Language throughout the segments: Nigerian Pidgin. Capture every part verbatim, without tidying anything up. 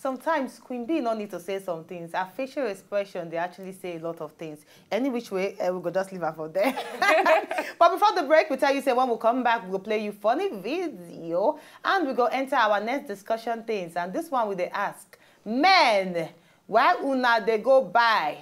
Sometimes Queen B no need to say some things. Her facial expression, they actually say a lot of things. Any which way, eh, we go just leave her for there. But before the break, we tell you say when we come back, we go play you funny video and we go enter our next discussion things. And this one we dey ask, men, why una dey go buy?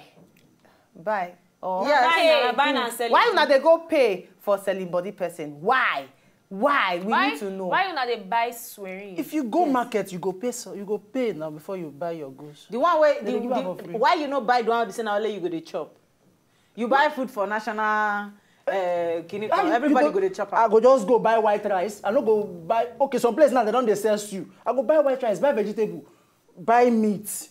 Buy. Or Yes. Buying and buying and selling. Why una dey go pay for selling body person? Why? Why? We Why, need to know. Why una dey buy swearing? If you go market, you go pay. So you go pay now before you buy your goods. The one way They the, give am for the, free. Why you no buy the one be say na only you go dey chop? You buy food for national uh, kini Ah, kan, you- everybody you go dey chop I am. Go just go buy white rice. I no go buy. Okay, some place now they don dey sell stew. I go buy white rice, buy vegetable, buy meat,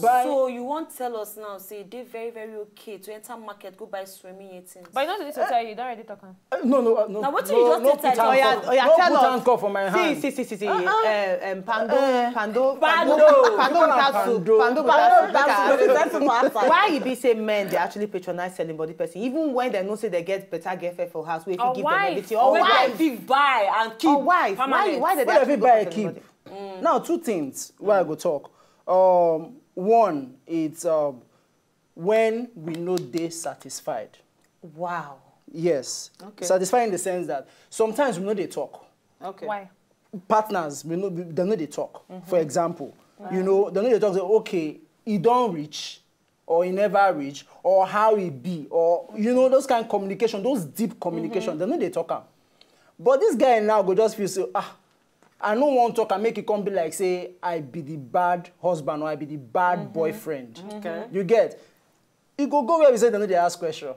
buy. So you wan tell us now say e dey very very okay to enter market go buy swimming things? But you no need to tell you, you don already talk am. Uh, no, no, uh, no. Now, wetin no, you just no take put title? hand Oya, for- oya, no tell put us. Hand cup for my hand. See, see, see, see, see. Uh, um, pando, Uh, pando, Pando. pando, pando without soup, Pando. pando without soup. Pando without soup. Why e be say men dey actually patronize selling body person, even when dem know say dem get better girlfriend for house wey fit Or give wife. dem everything? Or Wey wife. Dem fit buy and keep. Or wife. Why? Permanent. Why did they What if actually you go buy for a selling keep? Body? Now, two things where I go talk. Um, one, it's um, when we know they satisfied. Wow. Yes. Okay. Satisfied in the sense that sometimes we know they talk. Okay. Why? Partners, we know they know they talk. For example, you know, they know they talk. Say, okay, he don't reach, or he never reach, or how he be, or you know those kind of communication, those deep communication. They know they talk am. But this guy now go just feel so ah, I no wan talk and make it come be like say I be the bad husband or I be the bad boyfriend. Okay. You get? E go go where we say they no dey ask question.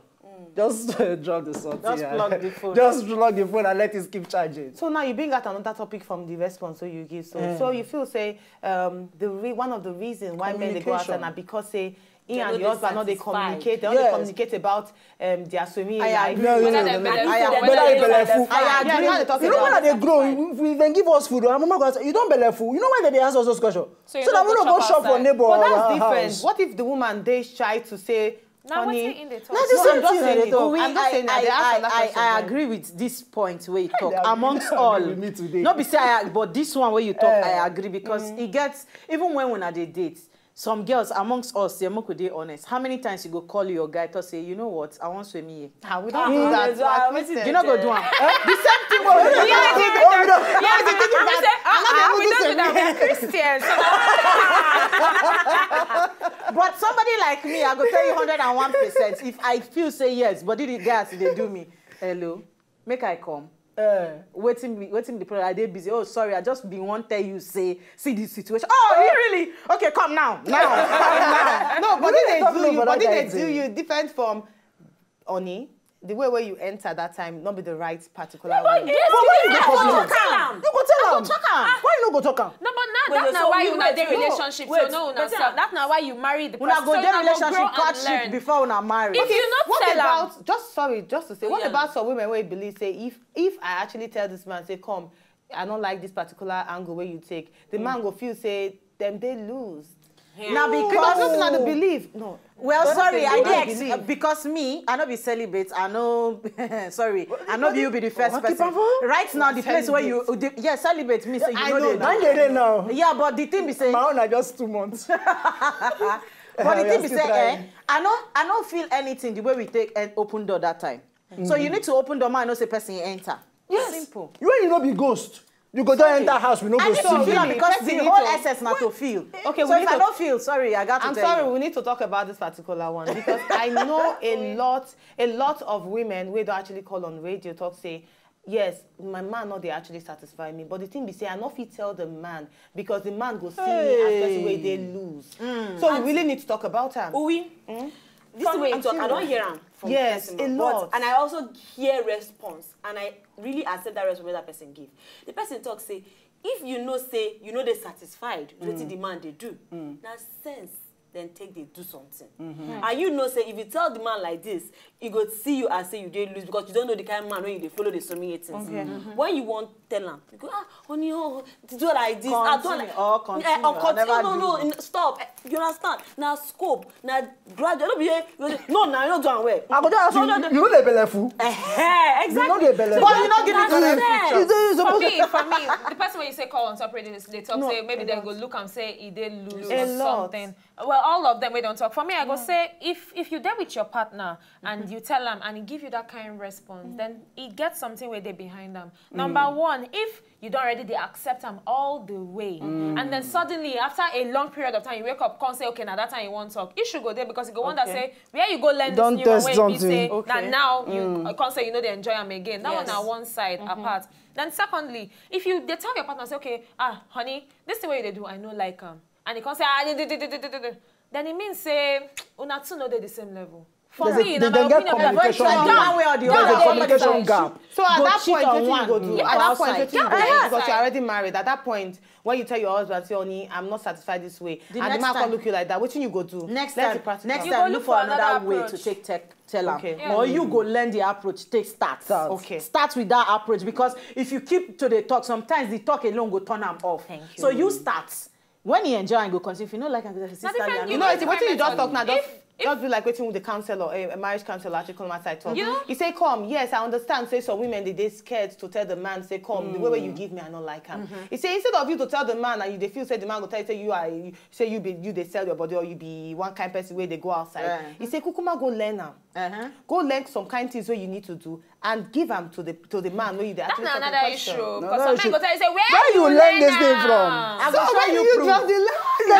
Just drop the salt. Just Yeah. Plug the phone. Just plug the phone and let it keep charging. So now you bring out another topic from the response so you give. So, so you feel say um, the re- one of the reasons why men dey go outside Communication. na because say he They and no the dey husband no dey satisfied. communicate. They only Yes. communicate about um, their swimming I life. agree. No, no, Whether no, dem no, belle no. full, I dem agree. no Whether dey you belle satisfied. full. I Yeah, agree. yeah, no, talk You know about when I that. dey grow, if we then give us food, our mama go ask, you don't belle full. You know why they dey ask us those questions? So you So no that we go don't go chop shop for outside. neighbor. But Our that's different. House. What if the woman dey shy to say, Now honey, wetin in dey talk? No, I'm just saying. Thing they No, talk. I'm just saying. They ask I, another I, question. I agree with this point where you talk They agree. amongst They all. agree with me today. No be say I, but this one where you talk, Eh. I agree because it gets even when we are dey date. Some girls amongst us, say, make we dey honest. How many times you go call your guy to say, you know what, I want swim here. Ah, we don't do that. Mm. We are Christians, You no go eh. Do am. The same thing wey we dey do. We say, uh-uh, we don't do that. We are Christians. But somebody like me, I go tell you hundred and one percent. If I feel say yes, but the guy as they do me, hello, make I come. Eh. Wetin be wetin be the problem? I dey busy. Oh, sorry, I just been wan tell you say see the situation. Oh, you really? Okay, come now, now. No, but they don't do know you. But But that they guy do too. You different from Oni. The way where you enter that time, not be the right particular But way. yes, But why you yes, go I talk go am? tell am. You go tell am. Talk am. Why you no go talk am? No, but now Wait, that's so not why you you wait, dey no, relationship. wait, So no, una better. stop. That's not why you marry the Una person. go So dey una go relationship, grow and courtship learn. Before una marry. If you not What tell am, about, just sorry, just to say, what Yeah. About some women wey believe say if if I actually tell this man say come, I don't like this particular angle where you take, the man go feel say them they lose. Now Because because that's not the belief. No. Well, Don't sorry, say I you dey don't ex- believe. Because me, I no be celibate. I know, sorry, I know you be the first What keep person. am for? Right now, the place where you, the, yeah, celibate me say you I know know the that. When they dey now. Yeah, but the thing be say, My own are just two months. but the We are thing be still say, eh, trying. I no, I no feel anything the way we take and open door that time. So you need to open door, man. No say person enter. Yes. Simple. When you no be ghost, you go don enter house, we no go I need to see feel am you. because Person the need whole to- essence na to feel. Okay, So we if need I to- don't feel, sorry, I got to I'm tell sorry, you. We need to talk about this particular one because I know a lot, a lot of women wey don actually call on radio talk say, yes, my man no dey actually satisfy me, but the thing be say I no fit tell the man because the man go see me as person wey dey lose. So we really need to talk about am. Uwi, this way you talk, I don't hear am from Yes, person, a but lot. And I also hear response, and I really accept that response wey that person give. The person talk say, if you know say you no dey satisfied with wetin the man dey do, na sense then take dey do something. And you know say if you tell the man like this, he go see you and say you dey loose because you don't know the kind of man wey you dey follow dey so many things. When you wan tell am, you go, "Ah, honey, oh, do like this, ah, do Continue, like or continue, eh, or or continue, never no, do. No, n- stop." Eh, you understand? Na scope, na gradual. No be, eh, you go say, "No, na you no do am well." I go just ask No, you, no, no. You no dey belleful? Eh, exactly. You no dey belleful? But you no give me That's correct sense. You dey- you For suppose me, for me, the person wey you say call on top radio, they talk No, say maybe a they lot. Go look and say e dey loose A or lot. Something. Well, all of them we don't talk. For me, I go say if if you dey with your partner and you tell am and he give you that kind of response, then he get something where they behind them. Number one, if you don't already they accept am all the way, and then suddenly after a long period of time you wake up, come say, "Okay, now that time you want talk," issue go there because you go wonder Okay. Say where you go learn Don't this new one test wey be something. Say Okay. Now now you come say you know they enjoy am again. That one Yes. Na one side apart. Then secondly, if you they tell your partner say, "Okay, ah, honey, this thing wey you dey do, I no like am," and he come say, "Ah, di- di- di- di- di- di- di," then it means say una two no dey the same level. For There's a- me, they- na my they get opinion be that communication eventually gap. One way or the There's other, a communication sometimes gap. So at Go that cheat point, on wetin you one. Go do? Yeah, At that that's point, fine. wetin you Yeah, Go do? that's Because fine. You're already married. At that point, when you tell your husband, say, "Honey, I'm not satisfied this way," The and the next man time- come look you like that, wetin you go do? Next Let's time, be practical. next You time, go look look for for another another way approach. To take tech, tell am, Okay. Yeah. or you go learn the approach, take start. Start. Okay. Start with that approach because if you keep to the talk, sometimes the talk alone go turn am off. Thank So you start. When he enjoy and go continue, if you no like am, go say, Na "Sister, different learn." You You know, know, it's wetin you just talk now. Just if- just be like wetin the counselor, a, a marriage counselor, actually come outside talk. You know? He say, "Come, yes, I understand. Say some women they dey scared to tell the man. Say come, the way where you give me, I no like am." He say instead of you to tell the man and you dey feel say the man go tell you say you are you, say you be you dey sell your body or you be one kind person where they go outside. Yeah. He say, "Kukuma go learn am. Uh-huh. Go learn some kind things where you need to do and give am to the to the man where you dey That's actually not talk in another question." issue. No, Because no some issue. men go tell you say, "Where Where you you learn this thing am?" From? I go So show when you you proof. Just dey lie. No,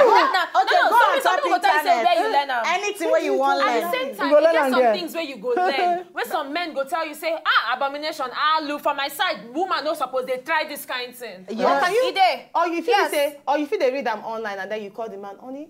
Okay, no, go some and people, tap some people go tell you say, internet. "Where you learn am?" Anything where you want At learn. The same time, You go you learn get am some there. Things where you go learn. Where some men go tell you say, "Ah, abomination, ah, look for my side, woman no suppose they try this kind thing." Yeah. Can you? E dey. Or you feel Yes. Say, or you feel they read them online and then you call the man, "Honey,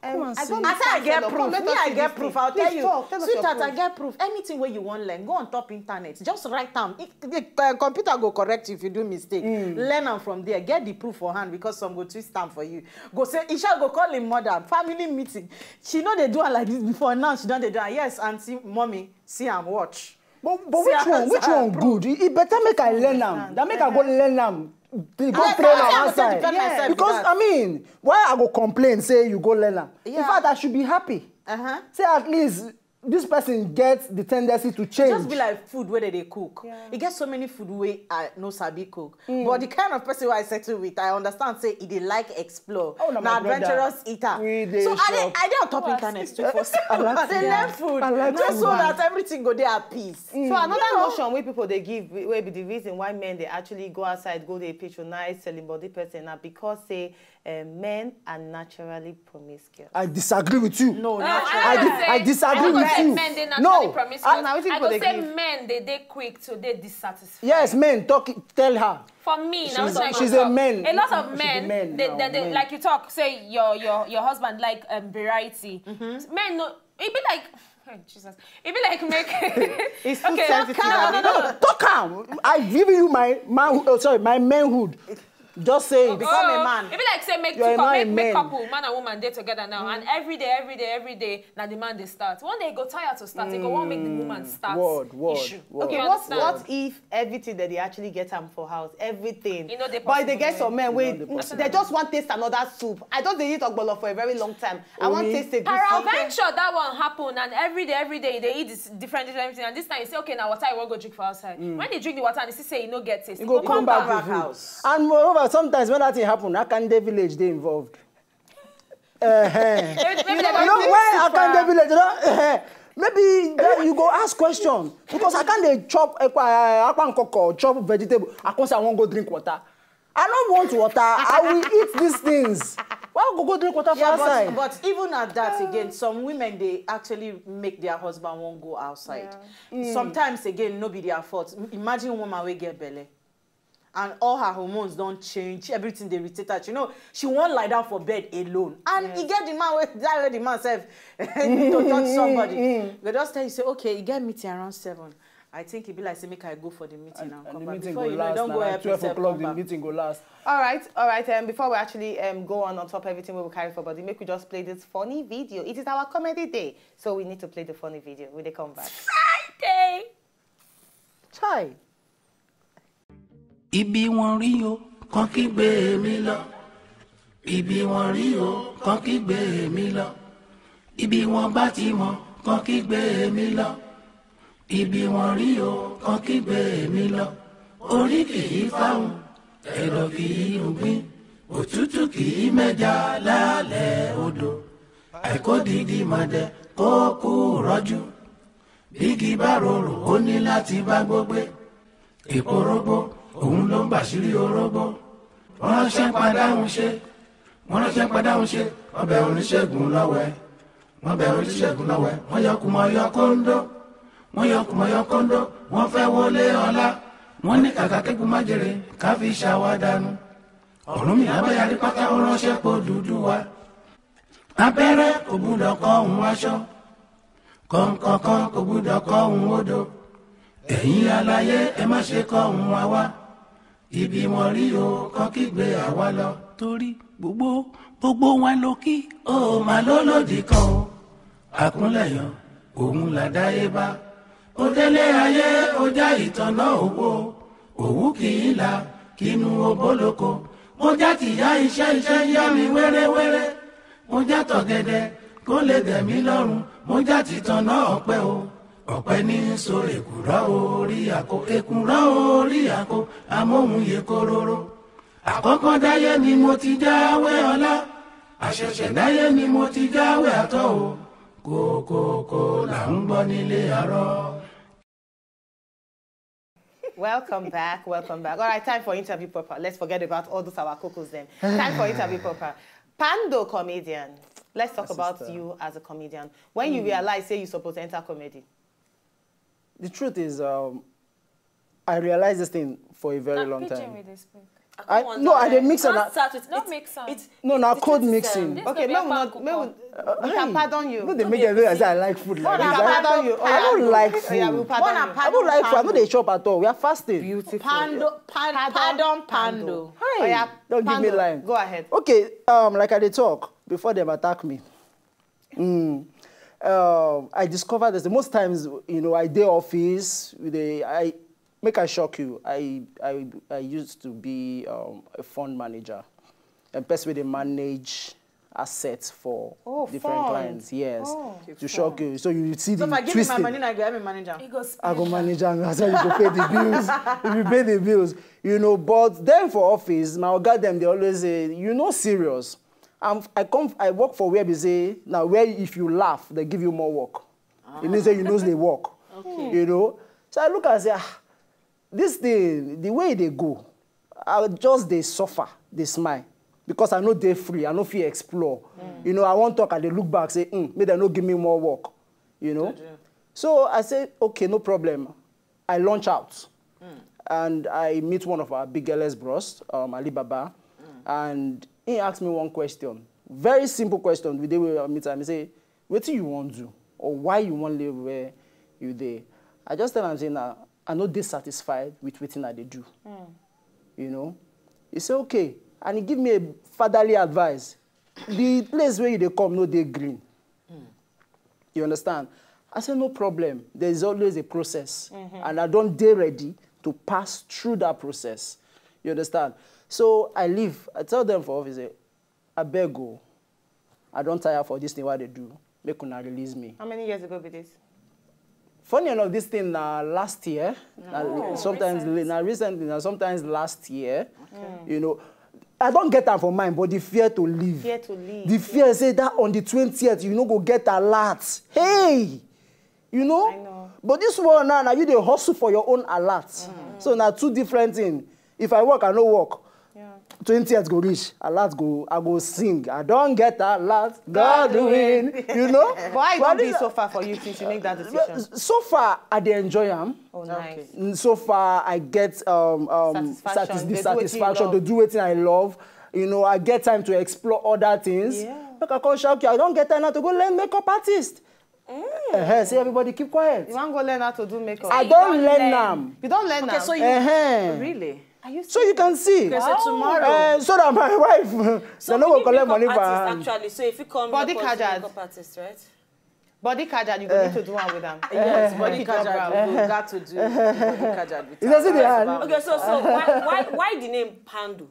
um, Come and I see. don't I say I understand get your proof. problem. Let Me, us I see get this proof. thing. I'll tell Please you. talk. Tell us your Sweetheart, I proof." Get proof. Anything where you want learn, go on top internet. Just write down. It- The uh, computer go correct you if you do mistake. Learn am from there. Get the proof for hand because some go twist am for you. Go say, Isha go call him mother. Family meeting. She know they do am like this before. Now she don't they do am. Yes, auntie, mommy, see and watch. But, but See, which I one? Which can't one good? E e better make I learn am. That make I go learn am. They go Yes, train I am understand outside. the person myself Because with I mean, why I go complain? Say you go learn am. In Yeah. Fact, I should be happy. Uh-huh. Say at least this person gets the tendency to change. Just be like food where they cook. E get so many food where I no sabi cook. But the kind of person where I settle with, I understand say e dey like explore. Oh, na Na my brother. Adventurous eater. We dey So I dey, shop. I dey on top internet too for I dey learn food. I like Just food. So that everything go dey at peace. So another notion wey people dey give, wey be the reason why men dey actually go outside, go dey patronize selling body person na because say um, men are naturally promiscuous. I disagree with you. No, No, not I, I don't dis- say- I disagree I don't with say you. Men, they No. naturally promiscuous. Ah, now wetin I people go dey say give? Men, they they quick to they dissatisfied. Yes, men talk. Tell her. For me, now She's- so I go she's a talk. man. A lot of She's a men, man they, now, they, they, man. Like you talk, say your your your husband like um, variety. Men no, it be like, oh, Jesus, it be like make. It's too Okay, sensitive. no, no, no, no. Talk am. I've given you my man. Oh, sorry, my manhood. Just say it. Become a man. It be like say make You're two not a make, make man. Couple, man and woman dey together now, and every day, every day, every day, now the man they start. One day go tired to start. He go want make the woman start. Word, word, Issue. word. Okay, You what understand? What if everything that they actually get am for house, everything? You know they But they get possible. Some men wey You know they they just want taste another soup. I just dey eat ogbolo for a very long time. I want Omi. taste egusi. Peradventure that one happen, and every day, every day they eat this different, different thing. And this time you say, okay, now water I want go drink for outside. When they drink the water and they see say you no get taste, You you go go come come back back. to back food. House. And moreover, sometimes when that thing happen, Akande village dey involved. Uh-huh. Maybe, maybe they You know don't why fix it for Akande her. Village? You know, uh-huh. Maybe that you go ask question because I can't dey chop ekpa, uh, akpa nkoko, chop vegetable. I come say I wan go drink water. I don't want water. I will eat these things. Why I go go drink water for Yeah, outside? but, but even at that again, some women they actually make their husband won't go outside. Sometimes again, no be their fault. Imagine woman will get belly. And all her hormones don't change, everything they irritate her. You know, she won't lie down for bed alone. And you get the man where that way the man self need to touch somebody. They just tell you, say, okay, you get meeting around seven. I think e be like say make I go for the meeting and, and come the back. Meeting Before go you last know, you don go help twelve yourself, o'clock. The come back. Meeting go last. All right, all right. Um, before we actually um, go on on top everything we will carry for body, make we just play this funny video. It is our comedy day, so we need to play the funny video. We dey come back. Friday. Chai. Ibi wọn rí o, kàn kígbe mi lọ. Ibi wọn rí o, kàn kígbe mi lọ. Ibi wọn bá ti mọ̀, kàn kígbe mi lọ. Ibi wọn rí o, kàn kígbe mi lọ. Orí kì í fáwọn, ẹ̀dọ̀ kì í rúgbìn. Òtútù kì í mẹ́ja lálẹ́ odò. Àìkó dídí mọ̀dẹ̀ kó kú rọ́jú. Bígi bá rorò, ó ní láti bá gbógbé. Èpo rógbó, òun ló ń bàṣírí orógbó. Wọ́n ránṣẹ́ padà ń ṣe, wọ́n ránṣẹ́ padà ń ṣe, wọ́n bẹ oníṣègùn lọ́wẹ́. Wọ́n bẹ oníṣègùn lọ́wẹ́, wọ́n yọ kùmọ̀ yọ kóńdó. Wọ́n yọ kùmọ̀ yọ kóńdó, wọ́n fẹ́ wọlé ọlá. Wọ́n ní kàkà kékun má jèrè, ká fi ṣàwádànù. Ọ̀rúnmìlà bá yarí pátá, ó ránṣẹ́ pọ̀ dúdú wa. Abẹ́rẹ́ kò gbúdọ̀ kọ́ òun aṣọ. Kọ̀ǹkọ̀kan kò gbúdọ̀ kọ́ òun odò. Ẹ̀yin aláyé, ẹ má ṣe kọ́ òun àwa. Ibi wọn rí o, kàn kígbe àwa lọ. Torí gbogbo, gbogbo wọn ló kí. Ó mà ló lòdì kan o. Àkúnlẹ̀yàn, òun làdáyébá. Ó délé ayé, ó já ìtànná owó. Òwú kì í la, kínú obó lóko. Mo já tìyá iṣẹ́, iṣẹ́ yá mi wéréwéré. Mo já tọ̀gẹ̀dẹ̀, kó lè dẹ̀ mí lọ́rùn. Mo já tìtànná ọ̀pẹ o. Ọ̀pẹ ní í so èkùrọ́ orí àkó, èkùrọ́ orí àkó, amóhun yè kóróró. Àkọ́kọ́ dáyé ni mo ti jáwé ọlá. Àṣẹ̀ṣẹ̀ dáyé ni mo ti jáwé àtọ́ o. Kókókó là ń gbọ́ nílé arọ́. Welcome back, welcome back. All right, time for interview proper. Let's forget about all those our cocos then. Time for interview proper. Pando comedian. Let's talk My about sister. You as a comedian. When you realize say you suppose enter comedy. The truth is, um, I realized this thing for a very long Pidgin time. With this book. I no, I dey mix and I, Don't mix am. No, na code mixing. This Okay, baby no, no, apart no, from we can pardon you. No, they make everything as I like food like We this. can pardon you. I don't like food. Yeah, we pardon you. I don't like food. I know they chop at all. We are fasting. Beautiful. Pando, pan, Pardon, pardon, pando. pando. Hi, Oya, don't give me pando. Line. Go ahead. Okay, um, like I dey talk before them attack me. Mm. Um, I discovered this. Most times, you know, I dey office. They, I make I shock you. I, I, I used to be um, a fund manager, a person wey dey manage assets for Oh, different fund. Clients. Yes, Oh. To shock you. So you see So the if I give you my twisting. Money now, you go help me manage am. He go I go manage am. That's how you go pay the bills. If you pay the bills, you know. But then for office, my oga dem dey always say, "You no serious." I'm, I come, I work for where be say now where if you laugh, they give you more work. It means that you know they work. You know. So I look and say, ah, this thing, the way they go, I just dey suffer, dey smile because I no dey free, I no fit explore. You know, I wan talk, I dey look back, say, mm, make dem no give me more work. You know. So I say, okay, no problem. I launch out and I meet one of our biggest bros, um, Alibaba, and he asked me one question, very simple question. The day we meet am, he say, "Wetin you wan do or why you wan live where you dey?" I just tell am say, "Na I no dey satisfied with wetin I dey do." You know, he say, "Okay," and he give me a fatherly advice. "The place where you dey come no dey green." You understand? I say, "No problem. There is always a process." And I don dey ready to pass through that process. You understand? So I leave. I tell them for office, say, "Abeg o, I don tire for this thing wey I dey do. Make una release me." How many years ago be this? Funny enough, this thing na last year. Na sometimes recently. Na recently, na sometimes last year. You know, I don get am for mind, but the fear to leave. Fear to leave. The fear say that on the twentieth, you no go get alert. Hey! You know? I know. But this one now, now you dey hustle for your own alert. So na two different things. If I work, I no work. Yeah. Twentieth go reach, alert go, I go sing. I don get alert. God win. You know? But how e don be this- so far for you since you make that decision? So far, I dey enjoy am. Oh, nice. Mm, So far, I get um, um, Satisfaction. satis- the Dey do wetin you satisfaction love. To do wetin I love. You know, I get time to explore other things. Yeah. Make I come shock you. I don get time now to go learn makeup artist. Eh, say everybody keep quiet. You wan go learn how to do makeup? I don learn am. You don learn Okay, am? so you Eh, really? Are you So you can see. Okay, so tomorrow. Uh, so that my wife, So they no we go need collect makeup money for artist, hand. Actually, so if you come Body makeup, card. Makeup artist, right? Body card, you go need to do one with them. Yes, body Make it drop card. brown. We go got to do body card with You can see the hand. Okay, so so why why why the name Pando?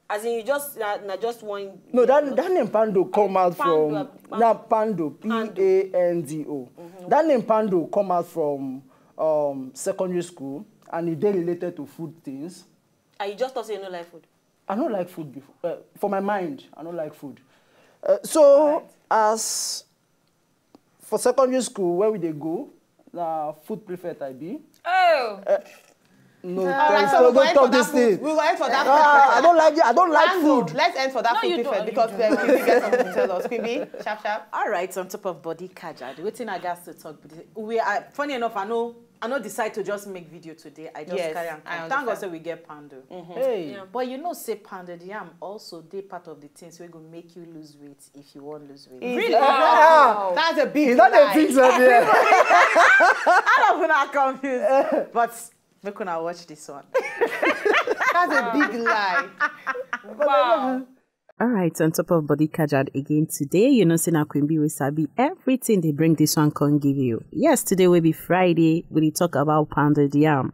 As in, you just na, na just one. No, that that name Pando come out Pando, from uh, na Pando, P A N D O. That name Pando come out from um, secondary school, and e dey related to food things. And you just thought say you no like food. I don't like food before, uh, for my mind. I don't like food. Uh, so as for secondary school where we dey go, na food prefect I be. Oh. No, All right, don't, so we'll don't end talk for that this food. thing. We will end for that Ah, I food. don't like I don't like Pando, food. Let's end for that No, food you don't, prefect you because don't. then Queen B get something to tell us. Queen B, sharp sharp. All right, on top of body card, wetin I got to talk be this. We are funny enough. I know I no decide to just make video today. I just Yes, carry am I come. Thank God understand. Say we get Pando. Hey. But you know say pounded yam also dey part of the things wey go make you lose weight if you wan lose weight. Really? Ah, That's a big is that lie. a big idea? All of una confused. But make una watch this one. That's a big lie. Wow. All right, on top of body card again today, you know say na Queen B wey sabi everything dey bring this one come give you. Yes, today wey be Friday, we dey talk about pounded yam.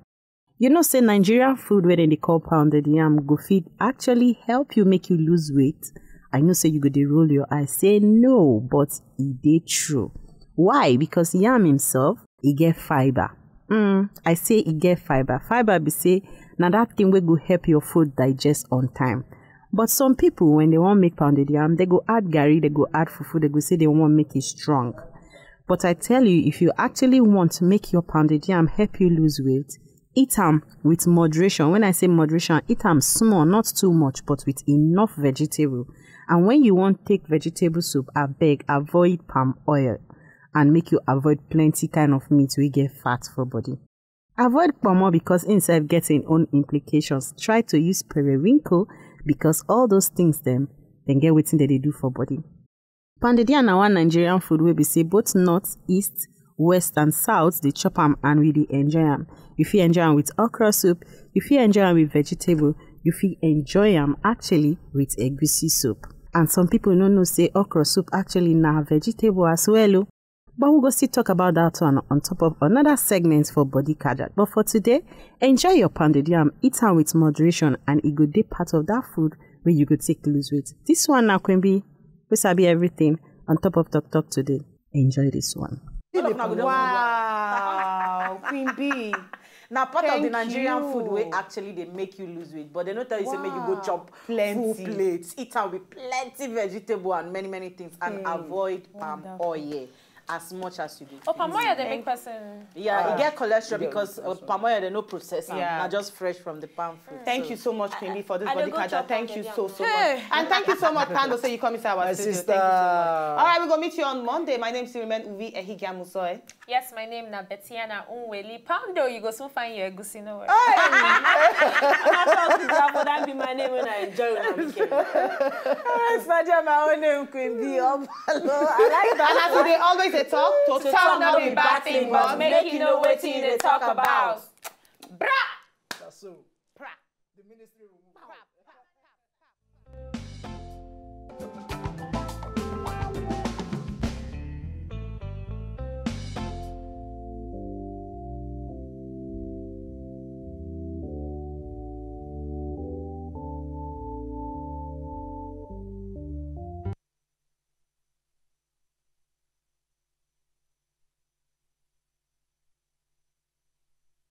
You know say Nigerian food wey dem dey call pounded yam go fit actually help you make you lose weight. I know say you go dey roll your eye say no, but e dey true. Why? Because yam himself, e get fiber. Mm, I say e get fiber. Fiber be say na that thing wey go help your food digest on time. But some people, when they wan make pounded yam, they go add garri, they go add fufu, they go say they wan make it strong. But I tell you, if you actually want make your pounded yam help you lose weight, eat am with moderation. When I say moderation, eat am small, not too much, but with enough vegetable. And when you wan take vegetable soup, abeg avoid palm oil and make you avoid plenty kind of meat wey get fat for body. Avoid pomo because im sef get im own implications. Try to use periwinkle because all those things dem dem get wetin dem dey do for body. Pounded yam na one Nigerian food wey be say both north, east, west and south dey chop am and we dey enjoy am. You fit enjoy am with okra soup, you fit enjoy am with vegetable, you fit enjoy am actually with egusi soup. And some people no know say okra soup actually na vegetable as well o. But we go still talk about that one on top of another segment for body card. But for today, enjoy your pounded yam, eat am with moderation, and e go dey part of that food wey you go take lose weight. This one na Queen B, wey sabi everything on top of talk talk today. Enjoy this one. Wow, Queen B. Na part of the Thank Nigerian you. Food wey actually dey make you lose weight, but they no tell you say make you go Wow. Chop Plenty. Full plate, eat am with plenty vegetable and many many things, and avoid palm oil as much as you do. Oh, palm oil dey make person. Yeah, e get cholesterol because uh, palm oil they no process am. Yeah. Na just fresh from the palm fruit. Thank you so much, Queen B, for this I dey body go card. chop Thank you pounded so yam. so much, and thank you so much, Pando, say you come inside our My studio. sister. Thank you so much. All right, we go meet you on Monday. My name is Sirimen Uvi Ehigiamusoe. Yes, my name na Betiana Unweli. Pando, you go soon find your egusi no worry. That be my name when I enjoy una weekend. Alright, Sadia, my own name Queen B. Obalo. I like And as we dey always dey talk, to To talk talk no no be be bad bad thing, thing, but but make you know wetin you dey talk about. Bra! So, the ministry will move.